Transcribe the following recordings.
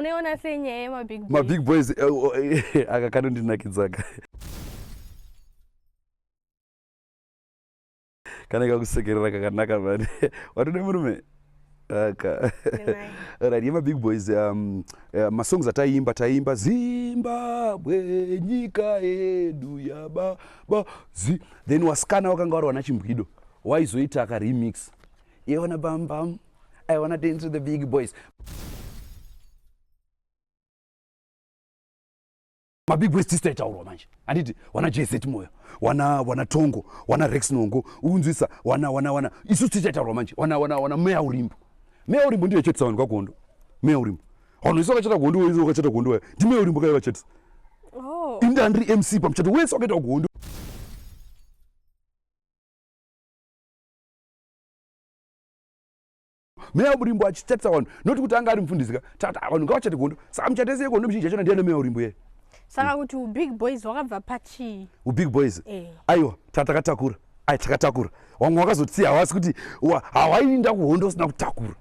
Munoiona sei nyaya yemabig boys? Mabig boys eh, oh, eh, aka kanondinakidzaka kana kakusekerera kakanaka mani. Watode murume aka. Right, yemabig boys, masongs ataiimba, taiimba Zimbabwe nyika yedu yababa zi, then wasikana wakanga vari wana chimbwido waizoita aka remix yewana bam bam, I wanna dance with the big boys. Mabig boys tisi taitaurwa manje, handiti? Wana JZ Moyo, wana Tongo, wana Rex Nongo, unzwisa wana isusu tichaitaurwa manje, wana Meya Urimbo. Meya Urimbo ndiye chetisa vanhu kwagondo. Meya Urimbo vanhu vese vakachata gondo, wese wakachata gondo waya ndi Meya Urimbo kaiva chetisa. Oh. Ini ndandiri MC pamuchato wese wakaita gondo. Meya Urimbo achichatisa vanhu, noti kuti anga ari mufundisi ka, tata vanhu ngavachate gondo. Saka muchato yese yegondo mizhinji yachona ndiana Meya Urimbo yeye. Saka kuti ubig boys wakabva pachii? Ubig boys? Eh. Aiwa, takatakura. Ai, takatakura. Wamwe wakazotsiya hawasi kuti hawaiinda kuhondo usina kutakura.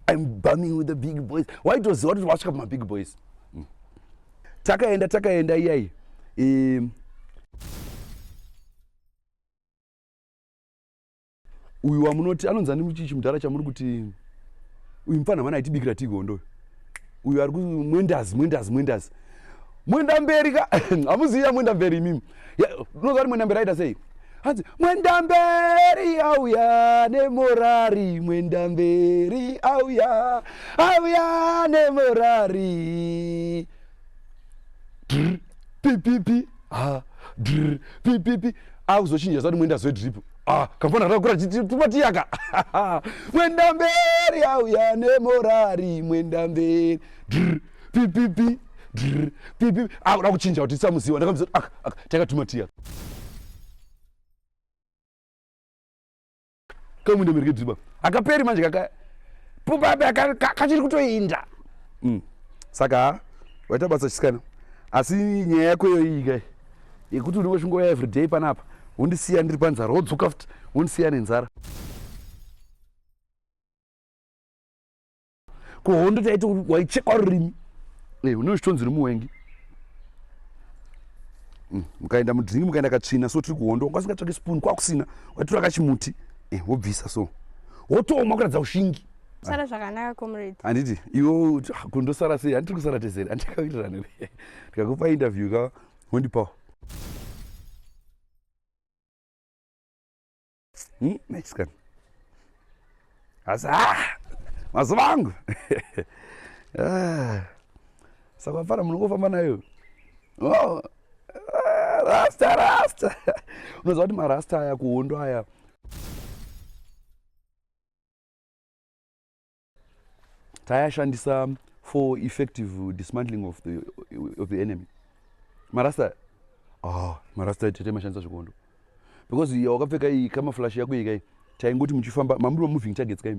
I'm bumming with the big boys. Waitoziva kuti wasvika pama big boys. Takaenda, takaenda iyai. Uyu wamunoti anonzi ani muchichi mudhara chamuri kuti uyu mufana mwana aitibikira tii gondo. Uyu ari ku Mwendazi, Mwendazi, Mwendazi. Mwenda mberi ka hamuzivi ya Mwenda mberi imimi. Ya, unoziva kuti Mwenda mberi aita sei? Hanzi Mwenda mberi auya nemorari, Mwenda mberi auya, auya nemorari. Drr, pi, pi, pi, ha, drr, pi, pi, pi. Akuzochinja zati Mwenda zwe drip. Ah, kamfana kakura tumatiyaka. Mwenda mberi auya nemorari, Mwenda mberi. Drr, pi, pi, pi, drr, pi, pi. Ah, kuda kuchinja kuti tisamuziwa. Ndakamuziva kuti, aka, aka, takatumatiya. Kamwenda mberi kedriba. Akaperi manje kaka. Pupa apa kachiri kutoinda. Saka waita basa chisikana. Asi nyaya yako iyo iyi kai. Yekuti unenge uchingouya everyday panapa, wondisiya ndiri panzara, wodzoka futi, wondisiya nenzara. Kuhondo taiti waichekwa rurimi. Unenge uchitonzi uri muwengi. Mukaenda mudrink, mukaenda katsvina, so tiri kuhondo, wanga usingatsvaki spoon, kwakusina, waitora kachimuti, wobvisa so. Wotooma kuratidza ushingi. Sara zvakanaka comrade. Handiti iwe kundosara sei? Handiti kusara tese here? Handikawirirana here? Ndikakupa interview ka wondipawo. Next kan. Asi mazuva angu. Saka vafana munongofamba nayo. Oh, rasta rasta. Unoziva kuti marasta aya kuhondo aya tayashandisa for effective dismantling of the enemy. Marasta, marasta tete mashandisa zvikondo. Because iya wakapfeka iyi camouflage yako iyi kai, taingoti muchifamba mamuri moving targets kai.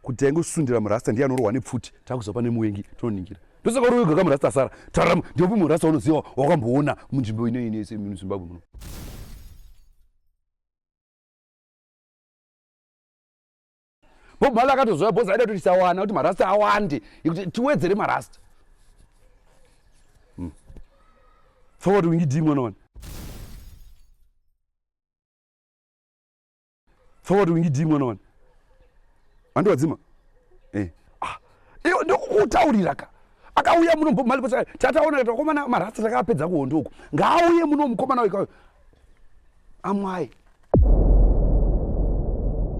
Kuti taingosundira murasta ndiye anorohwa nepfuti, takuzopa pane muwengi toningira. Ndosaka uri wega kamurasta asara. Tarama ndipo murasta unoziva wakamboona munzvimbo ino ine yese muZimbabwe muno. Bob Marley akatozoya boss aida kuti tisawana kuti marasta awande, yekuti tiwedzere marasta. Forward wingi D mwana wani. Forward wingi D mwana wani. Andi wadzima? Iyo ndokukutaurira ka. Akauya muno Bob Marley boss tataona kuti vakomana marasta takapedza kuhondo uku. Ngaauye muno mukomana wekayo. Amwai.